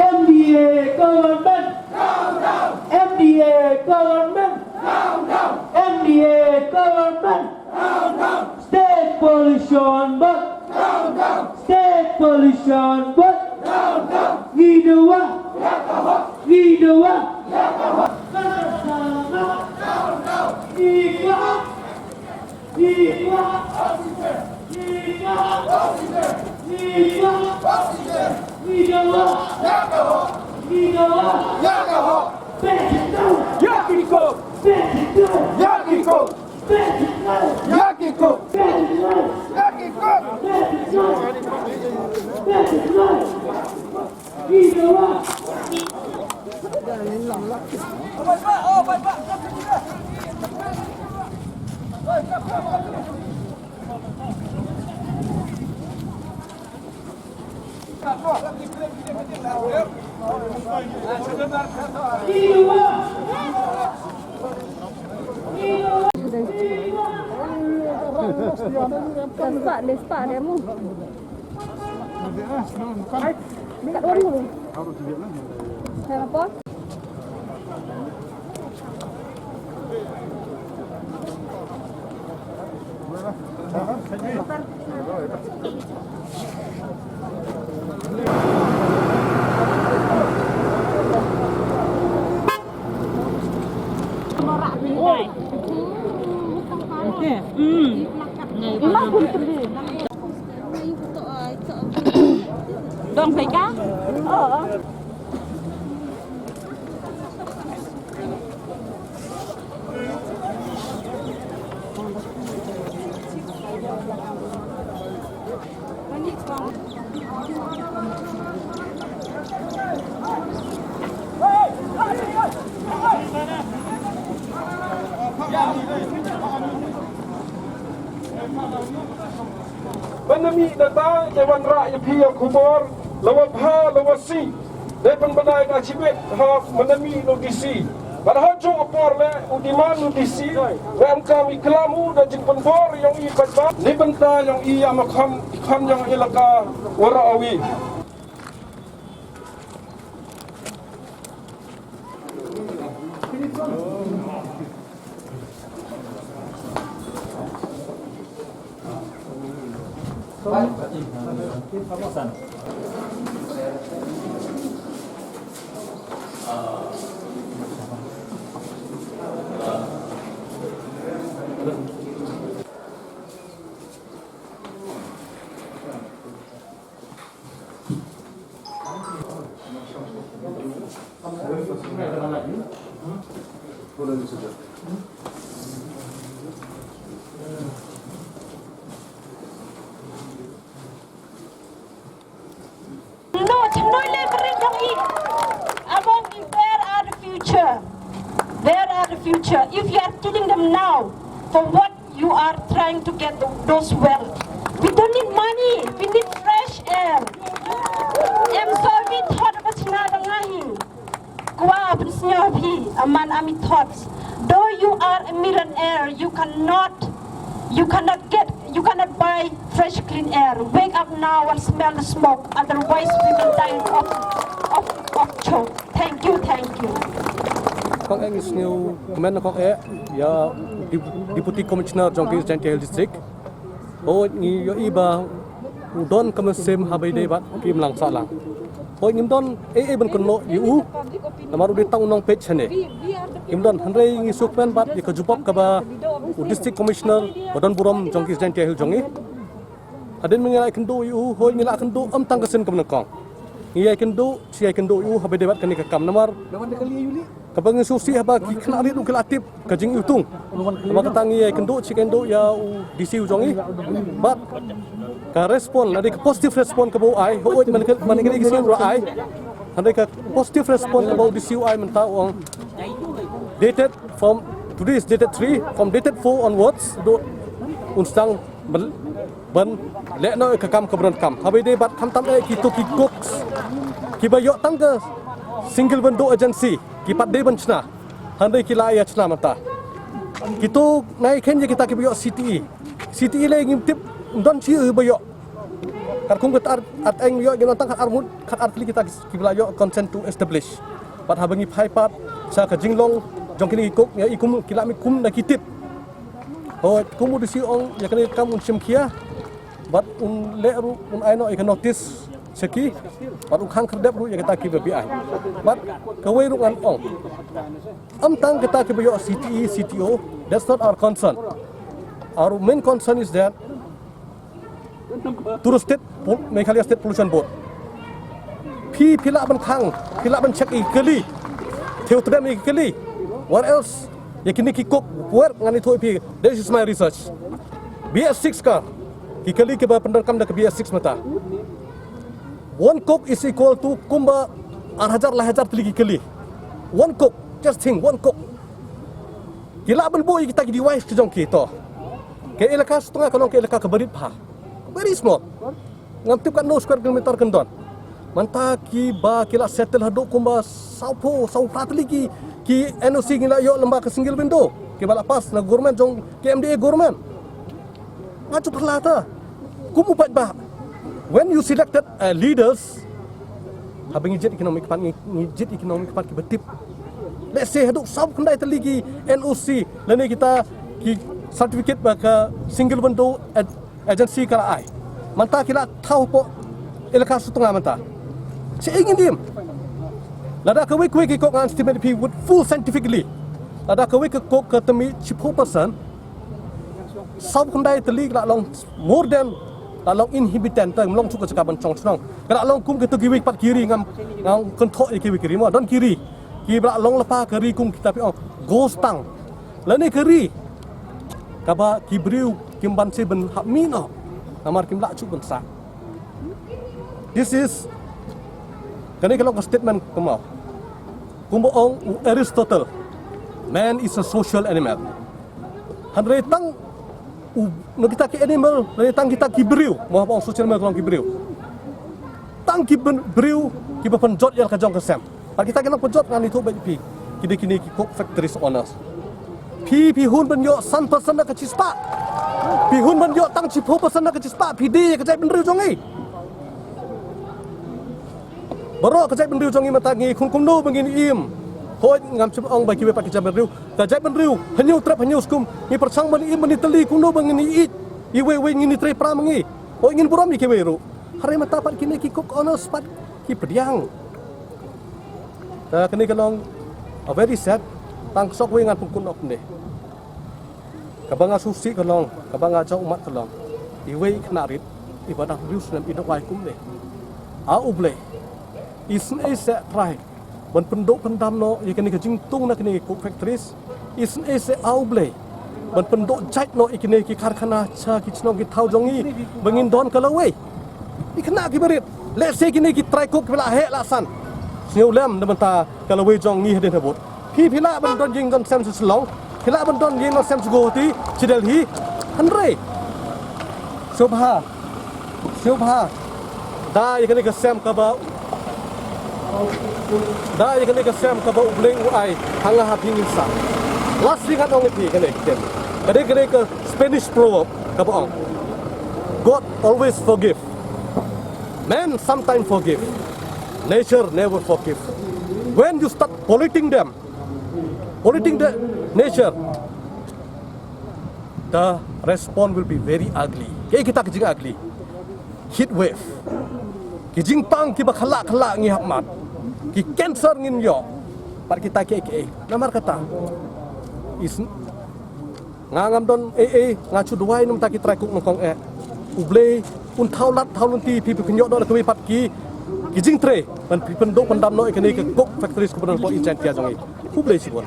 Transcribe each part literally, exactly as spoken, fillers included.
M D A government. M D A government. M D A government. State Pollution Board. State Pollution Board. Ngi dawa. Ngi dawa. Ngi dawa. Kan pak, dia sepak dia mu. Ai, kat warung. Kenapa? Okey. Hmm. Dong peka? Oh. Mynta mynta te wanrah ïa phi ïa khubor la wa bha la wa sih. Dei pynbna ïa ka shibit ha mynta u D C. Bad ha juk u por le u demand u D C wa em kam i klam u da jingpynbor ïong i paidbah. Ni bynta ïong i ïa ma kham i kham ïong i la ka wara awi. No, no, let me read you. Among you, where are the future? Where are the future? If you are killing them now, for what you are trying to get th- those wealth? We don't need money. We need fresh air. Em so mi thot ba china da nga hi. Kwa pun sñiaw phi, a man ami thoughts. Though you are a millionaire, you cannot, you cannot get, you cannot buy fresh clean air. Wake up now and smell the smoke, otherwise we will die of, of, of choke. Thank you, thank you. Kong Eng is new, kmen Kong E, ya Dep- Deputy Commissioner jong ki Jaintia Hills District. Hooid ngi ïohi ba u don ka mynsiem ha ba ïadei bad ki imlang sahlang. Hooid ngim don ei ei ban kynnoh ïa u. Namar u dei tang u nongpeit shane. Ngim don, hynrei ngi sngewkmen bad ïa ka jubab kaba u District Commissioner ba don burom jong ki Jaintia Hills jong ngi. Hadien ba ngi la ïakynduh ïa u, hooid ngi la ïakynduh ym tang ka sien kaba nyngkong. Ngi ïakynduh, shi ïakynduh ïa u ha ba ïadei bad kane ka kam namar kaba ngi sngewsih haba ki khynnah rit ruh ki la tip ka jingïatung. Namar kata ngi ïakynduh, shi ïakynduh ïa u D C u jong ngi. Bad ka respond, lada ka positive respond kaba u ai, hooid man ka man ka dei ka sien u la ai. Hynrei ka positive respond kaba u D C u ai mynta u ong dated from, today is dated three, from dated four onwards, do un sdang ban, ban leh noh ïa ka kam kaba donkam. Haba ïadei bad khamtam eh kito ki cooks kiba ïoh tang ka single window agency ki pat dei ban shna. Hynrei ki la ïa shna mynta. Kito nai khein ïa kita kiba ïoh C T E. C T E lei ngim tip, ym don shi ba ïoh. Katkum kata ar, ar eng ïoh, ngim don tang kat ar ngut, kat ar tylli kita kiba la ïoh consent to establish. Bad haba ngi phai pat sha ka jinglong jong kine ki cook, ïa i kum ki la mih kum na ki tip. Hooid, kum u D C u ong ïa kane ka kam un shim khia bad un leh ruh, un ai noh ïa ka notice sha ki bad un khang khyrdep ruh ïa kata kiba phi ai. Bad kawei ruh ngan ong, ym tang kata kiba ïoh C T E, C T O, that's not our concern. Our main concern is that through state pol- Meghalaya State Pollution Board. Phi, phi lah ban khang, phi lah ban check ïa ki kali. Thew tdem ïa ki kali. What else? Ïa kine ki cook, wer ngan ïathuh ïa phi. This is my research. B S six ka, ki kali kiba pyndonkam da ka B S six mynta. One cook is equal to kumba ar hajar, lai hajar tylli ki kali. One cook, just think, one cook. Ki lah ban buh ïa kita ki device ki jong ki to. Ka elaka Sutnga ka long ka elaka kaba rit bha. Very small. Ngam tip katno square kilometer kan don. Mynta kiba ki la settle haduh kumba sawphew, sawphra tylli ki, ki N O C ngi la ïoh lyngba ka single window kiba la pass na government jong ka M D A government. Nga ju pyrla ta. Kum u paidbah, when you selected, uh, leaders, haba ngi jied ïa ki nongmihkhmat, ngi, ngi jied ïa ki nongmihkhmat kiba tip. Let's say haduh sawphew khyndai tylli ki N O C lane kita ki certificate ba ka single window ag- agency ka la ai. Mynta ki la thaw hapoh elaka Sutnga mynta. Shaei ngin im? Lada kawei kawei ki cook, ngan estimate ïa phi with full scientifically, lada kawei ka cook ka tyrmit shiphew percent, sawphew khyndai tylli ka la long more than, la long inhabitant, te ym long shuh ka jaka ban shong shnong. Ka la long kum kito kiwei pat ki ri, ngam, ngam kynthoh ïa kiwei ki ri mo, don ki ri kiba la long lypa ka ri kum kita phi ong ghost town. Lane ka ri kaba ki briew kim banse ban hap mih noh namar kim lah shuh ban sah. This is, kane ka long ka statement kumno. Kumba ong u Aristotle, man is a social animal. Hynrei tang u, na kita ki animal, lane tang kita ki briew, mo hap ong social animal ka long ki briew. Tang ki ben-, briew kiba pynjot ïa la ka jong ka sem. Bad kita ki nongpynjot ngan ïathuh bad phi. Ki dei kine ki coke factories owners. Phi, phi hun ban ïoh san percent na ka shispah. Phi hun ban ïoh tang shiphew percent na ka shispah. Phi die ïa ka jaitbynriew jong ngi. Baroh ka jaitbynriew jong ngi mynta ngi khun kumno ba ngin im. Hooid ngam shym ong ba kiwei pat ki jaitbynriew. Ka jaitbynriew, hynñiew trep hynñiew skum. Ngi pyrshang ban im ban ïatylli kumno ba ngin ïeit. Iwei iwei ngin ïatrei para ma ngi. Hooid ngin burom ïa kiwei ruh. Hynrei mynta pat kine ki coke owners pat ki pdiang. Te kane ka long a very sad, tang ka shong kawei ngan pynkut noh kumne. Kaba nga sngewsih ka long, kaba nga jaw ummat ka long, iwei i khynnah rit iba dang hynriew snem i duwai kumne. A U Blei, isynei seh Trai ban pynduh pyndam noh ïa kane ka jingtung na kine ki coke factories. Isynei seh A U Blei ban pynduh jait noh ïa kine ki karkhana sha ki shnong ki thaw jong ngi ba ngin don ka lawei. I khynnah kiba rit, lehse kine ki trai coke kiba la heh la san, sngewlem na bynta ka lawei jong ngi hadien habud. Phi, phi lah ban don ïing don sem sha Shillong, phi lah ban don ïing don sem sha Guwahati, sha Delhi. Hynrei sngewbha, sngewbha, da ïa kane ka sem kaba, da ïa kane ka sem kaba U Blei u ai ha nga ha phi ngin sah. Lastly ngan ong ïa phi kane ka ktien, ka dei, ka dei ka Spanish proverb kaba ong, "God always forgive. Man sometimes forgive. Nature never forgive." When you start polluting them, polluting the nature, the response will be very ugly. Kaei kita ki jing ugly? Heat wave. Ki jingpang kiba khlak khlak ngi hap mad. Ki cancer ngin ïoh. Bad kita kiei kiei. Namar kata, is, nga ngam don ei ei, nga shu duwai na bynta ki trai coke nyngkong eh. U Blei un thaw lad thaw lynti, phi, phin ïoh noh la kawei pat ki, ki jingtrei ban pynduh pyndam noh ïa kane ka coke factories kaba don hapoh East Jaintia jong ngi. Khublei shibun.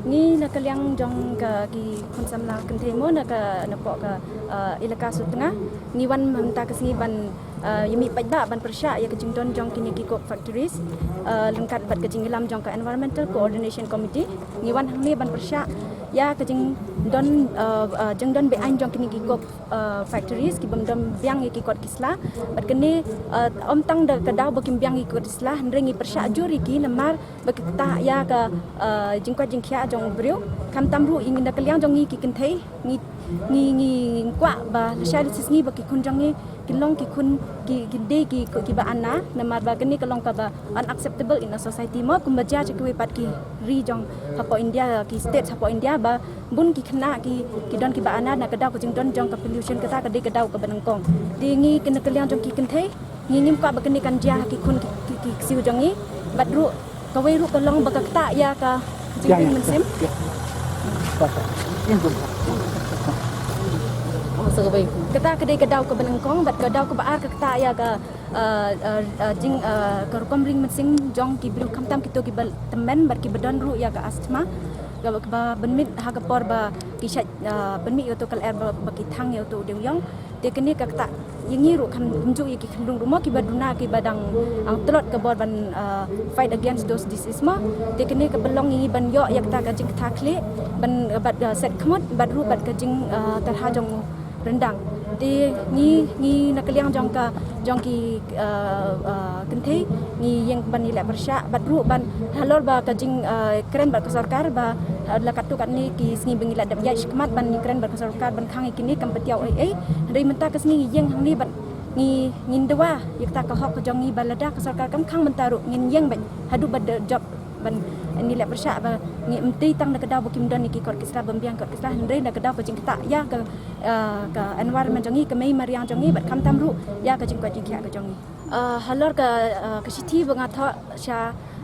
Ngi na ka liang jong ka ki khun samla kynthei mo na ka, napoh ka, uh, Elaka Sutnga, ngi wan mynta ka sngi ban, uh, ïa mih paidbah ban pyrshah ïa ka jingdon jong kine ki coke factories, uh, ryngkat bad ka jingïalam jong ka Environmental Coordination Committee. Ngi wan hangne ban pyrshah ïa ka jingdon, uh, uh, jingdon beaiñ jong kine ki coke, uh, factories ki bym don biang ïa ki kot ki sla. Bad kane, uh, ym tang da ka daw ba kim biang ïa ki kot ki sla, hynrei ngi pyrshah jur ïa ki namar ba ki ktah ïa ka, uh, jingkoit jingkhiah jong u briew. Khamtam ruh ïa ngi na ka liang jong ngi ki kynthei, ngi, ngi, ngi kwah ba lashai lashisngi ba ki khun jong ngi kin long ki khun ki, ki dei ki, ki, kiba ana, namar ba kane ka long kaba unacceptable in a society mo, kumba jia sha kiwei pat ki ri jong hapoh India, ki states hapoh India, ba bun ki khynnah ki, ki don kiba ana na ka daw ka jingdon jong ka pollution, kata ka dei ka daw kaba nyngkong. Te ngi na ka liang jong ki kynthei, ngi ngim kwah ba kane kan jia ha ki khun ki, ki, ki ksiew jong ngi. Bad ruh kawei ruh ka long ba ka ktah ïa ka jingim mynsiem. Oh, sa kawei. Kata ka dei ka daw kaba nyngkong, bad ka daw kaba ar ka ktah ïa ka, uh, uh, uh, jing, uh, ka rukom ring mynsiem jong ki briew, khamtam kito kiba tymmen bad kiba don ruh ïa ka asthma. Kaba, kaba pynmih ha ka por ba ki shait, uh, pynmih ïa uto u kal-er ba, ba ki thang ïa uto u dewïong. Te kane ka ktah ïa ngi ruh, kham, kumjuh ïa ki khunlung ruh mo kiba duna, kiba dang, ah, tlot ka bor ban, ah, fight against those disease mo. Te kane kaba long ïa ngi ban ïoh ïa kata ka jingkta khlieh ban, ah, bad, ah, set khmut bad ruh bad ka jing, ah, tyrha jong u ryndang. Te ngi, ngi na ka liang jong ka, jong ki, ah, ah, kynthei, ngi ïeng ban ïaleh pyrshah bad ruh ban halor ba ka jing, ah, kren bad ka sorkar ba, ah, la katto katne ki sngi ba ngi la dep ïaid shakhmat ban ïakren bad ka sorkar ban khang ïa kine, kam patiaw ei ei. Hynrei mynta ka sngi ngi ïeng hangne bad ngi, ngin dawa ïa kata ka hok ka jong ngi ba lada ka sorkar kam khang mynta ruh ngin ïeng bad haduh ba da jop ban ïaleh pyrshah ba ngi, ym dei tang na ka daw ba kim don ïa ki kot ki sla, bym biang kot ki sla, hynrei na ka daw ka jingktah ïa ka, ah, ka environment jong ngi, ka mei mariang jong ngi bad khamtam ruh ïa ka jingkoit jingkhiah ka jong ngi. Ah, halor ka, ah, ka shithi ba nga thoh sha,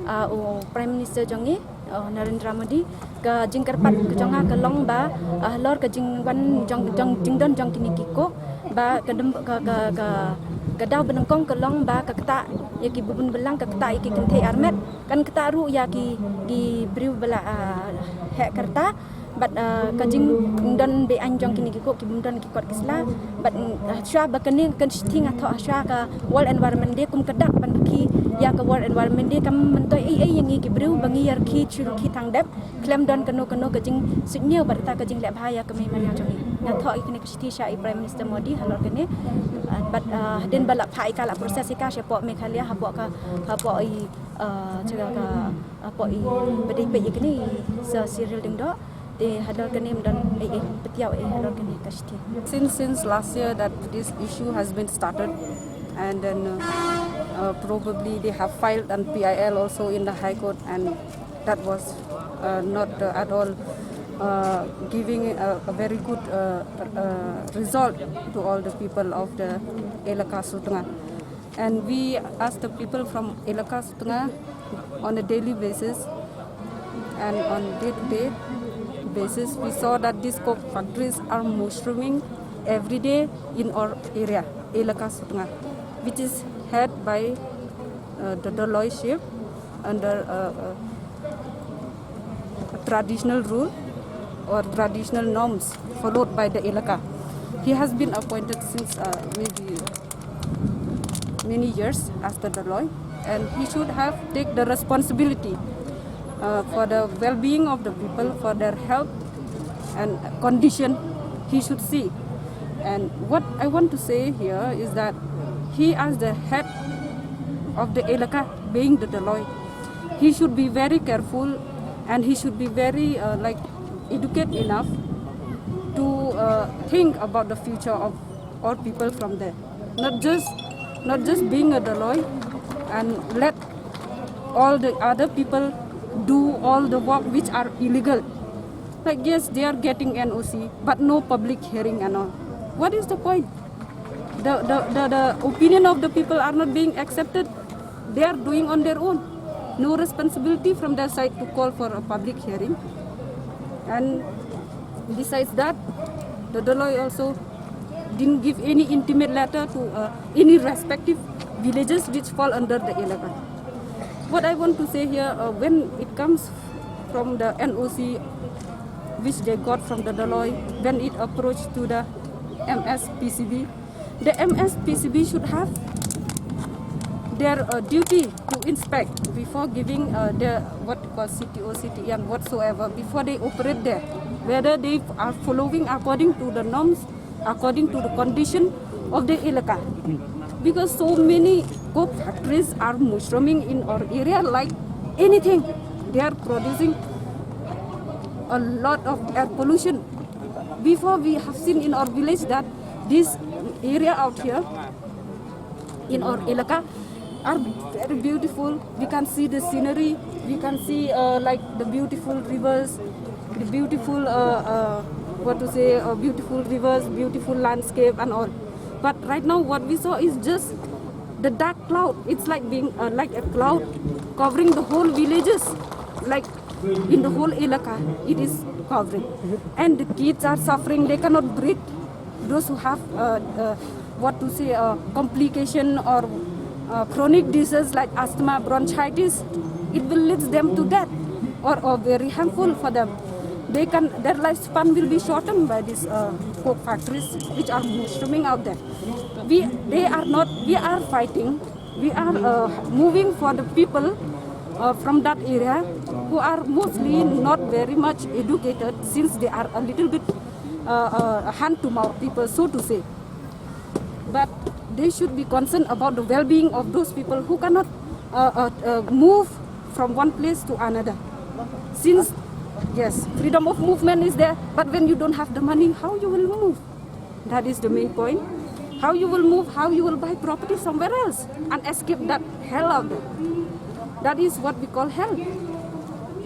ah, u Prime Minister jong ngi, uh, Narendra Modi, ka jingkyrpad ka jong nga ka long ba, uh, halor ka jingwan jong, jong, jingdon jong kine ki coke, ba ka dem, ka, ka, ka, ka daw ba nyngkong ka long ba ka ktah ïa ki bun bun bynlang, ka ktah ïa ki kynthei armet, kan ktah ruh ïa ki, ki briew ba la, uh, heh ka rta. Bad uh, ka jingdon beiñ jong kine ki coke ki bym don ki kot ki sla. Bad uh, shuwa ba kane ka shithi nga thoh shuwa ka World Environment Day kum ka dak ban rkhie ïa ka World Environment Day, kam myntoi ei ei ïa ngi ki briew ba ngi ïa rkhie shu rkhie tang dep khlem don kano kano ka jingsuidñiew bad kata ka jingleh bha ïa ka mei manya jong ngi. Nga thoh ïa kane ka shithi sha i Prime Minister Modi halor kane. Uh, bad uh, hadien ba la phah ïa ka, la process ïa ka shapoh Meghalaya, hapoh ka, hapoh i uh, jaka ka, hapoh i ba dei peit ïa kane i Sir Cyril Lyngdoh. Te halor kane ym don ei ei, pynthiaw ei halor kane ka shithi. Since, since last year that this issue has been started, and then uh, uh, probably they have filed an P I L also in the High Court, and that was uh, not uh, at all uh, giving a, a very good uh, uh, result to all the people of the Elaka Sutnga. And we, as the people from Elaka Sutnga, on a daily basis and on day-to-day basis, we saw that these coke factories are mushrooming every day in our area, Elaka Sutnga, which is head by uh, the Doloi chief under uh, uh, traditional rule or traditional norms followed by the Elaka. He has been appointed since uh, maybe many years as the Doloi, and he should have take the responsibility uh, for the well-being of the people, for their health and condition. He should see. And what I want to say here is that he, as the head of the Elaka, being the Doloi, he should be very careful, and he should be very uh, like educated enough to uh, think about the future of all people from there. Not just, not just being a Doloi and let all the other people do all the work which are illegal. Like, yes, they are getting N O C, but no public hearing and all. What is the point? The, the, the, the opinion of the people are not being accepted. They are doing on their own. No responsibility from their side to call for a public hearing. And besides that, the Doloi also didn't give any intimate letter to uh, any respective villages which fall under the Elaka. What I want to say here, uh, when it comes from the N O C which they got from the Doloi, when it approached to the M S P C B, the M S P C B should have their uh, duty to inspect before giving uh, the what you call C T O, C T E and whatsoever, before they operate there, whether they are following according to the norms, according to the condition of the Elaka. Because so many coke factories are mushrooming in our area like anything. They are producing a lot of air pollution. Before, we have seen in our village that this area out here in our Elaka are very beautiful. We can see the scenery. We can see uh, like the beautiful rivers, the beautiful uh, uh, what to say, uh, beautiful rivers, beautiful landscape and all. But right now, what we saw is just the dark cloud. It's like being uh, like a cloud covering the whole villages, like in the whole Elaka, it is covering. And the kids are suffering, they cannot breathe. Those who have uh, uh, what to say, uh, complication or uh, chronic disease like asthma, bronchitis, it will lead them to death or, or very harmful for them. They can, their lifespan will be shortened by these uh, coke factories which are mushrooming out there. We, they are not, we are fighting, we are uh, moving for the people uh, from that area who are mostly not very much educated, since they are a little bit uh, uh, hand to mouth people, so to say. But they should be concerned about the well-being of those people who cannot uh, uh, uh, move from one place to another. Since, yes, freedom of movement is there, but when you don't have the money, how you will move? That is the main point. How you will move, how you will buy property somewhere else and escape that hell out there. That is what we call hell.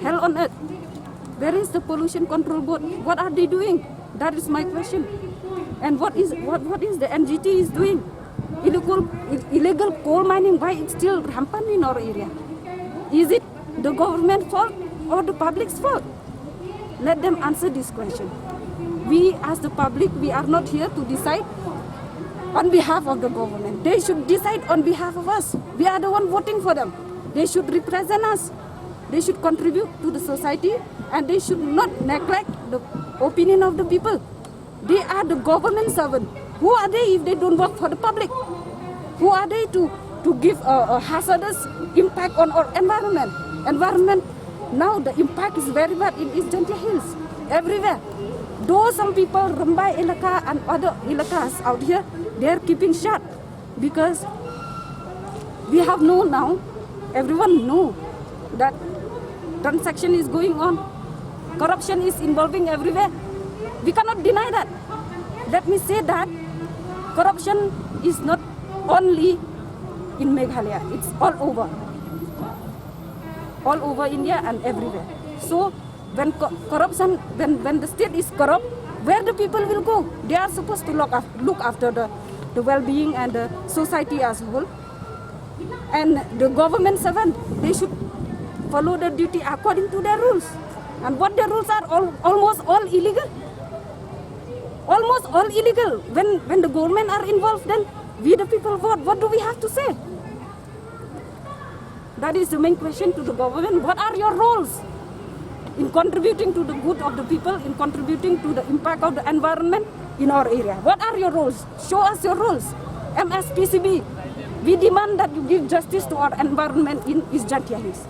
Hell on earth. Where is the Pollution Control Board? What are they doing? That is my question. And what is what, what is the N G T is doing? Illegal, illegal coal mining, why it's still rampant in our area? Is it the government fault or the public's fault? Let them answer this question. We as the public, we are not here to decide on behalf of the government. They should decide on behalf of us. We are the one voting for them. They should represent us. They should contribute to the society And they should not neglect the opinion of the people. They are the government servant. Who are they if they don't work for the public? Who are they to, to give a, a hazardous impact on our environment? Environment now, the impact is very bad in East Jaintia Hills, everywhere. Though some people, Rymbai Elaka and other elakas out here, they are keeping shut because we have no now. Everyone know that transaction is going on. Corruption is involving everywhere. We cannot deny that. Let me say that corruption is not only in Meghalaya. It's all over. All over India and everywhere. So when co- corruption, when, when the state is corrupt, where the people will go? They are supposed to look, af- look after the, the well-being and the society as a whole. And the government servant, they should follow the duty according to their rules. And what the rules are, all, almost all illegal. Almost all illegal. When, when the government are involved, then we the people vote. What do we have to say? That is the main question to the government. What are your roles in contributing to the good of the people, in contributing to the impact of the environment in our area? What are your roles? Show us your roles. M S P C B, we demand that you give justice to our environment in East Jaintia Hills.